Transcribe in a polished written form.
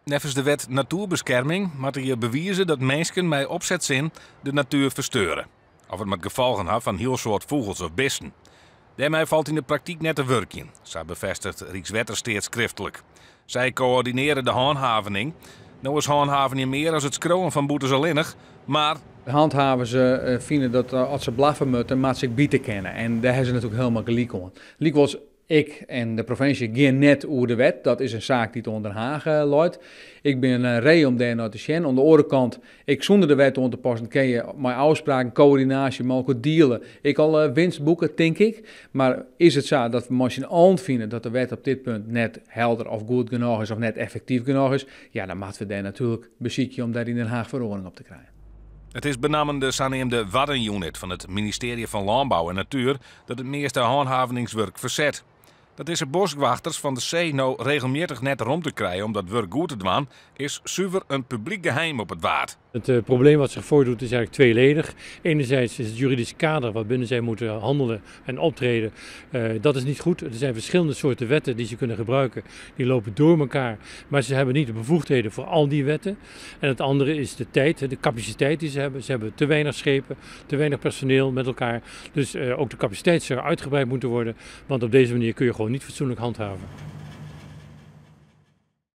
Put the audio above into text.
Neffens de wet natoerbeskerming moatte je bewize dat minsken mei opsetsin de natuer fersteure. Of it moat gefolgen ha foar in hiel soad fûgels of bisten. Dêrmei falt yn de praktyk net te wurkjen, sa befêstiget Rykswettersteat skriftlik. Sy koördinearje de hânhavening. No is hânhavenjen mear as it skriuwen fan boetes allinnich, mar. De hanthavers fine dat as se blaffe moatte, moatte se ek bite kinne. En dêr hawwe se natuerlik hielendal gelyk oan. Lykwols, ik en de provinsje gean net oer de wet. Dat is in saak dy't oan Den Haag leit. Ik bin ree om dêr nei te sjen. Oan de oare kant, ek sûnder de wet oan te passen, kinne je mei ôfspraken, koördinaasje, mei elkoar diele, ek al winst boeke, tink ik. Mar is it sa dat we mei syn allen fine dat de wet op dit punt net helder of goed genôch is of net effektyf genôch is, ja, dan moatte we dêr natuerlik besykje om dêr yn Den Haag feroaring op te krijen. It is benammen de saneamde Waddenunit fan it ministearje fan Lânbou en Natuer dat it measte hânhaveningswurk ferset. Dat dizze boskwachters fan de see no regelmjittich net romte krije om dat wurk goed te dwaan, is suver in publyk geheim op it Waad. Het probleem wat zich voordoet is eigenlijk tweeledig. Enerzijds is het juridisch kader waarbinnen zij moeten handelen en optreden, dat is niet goed. Er zijn verschillende soorten wetten die ze kunnen gebruiken. Die lopen door elkaar, maar ze hebben niet de bevoegdheden voor al die wetten. En het andere is de tijd, de capaciteit die ze hebben. Ze hebben te weinig schepen, te weinig personeel met elkaar. Dus ook de capaciteit zou uitgebreid moeten worden, want op deze manier kun je gewoon niet fatsoenlijk handhaven.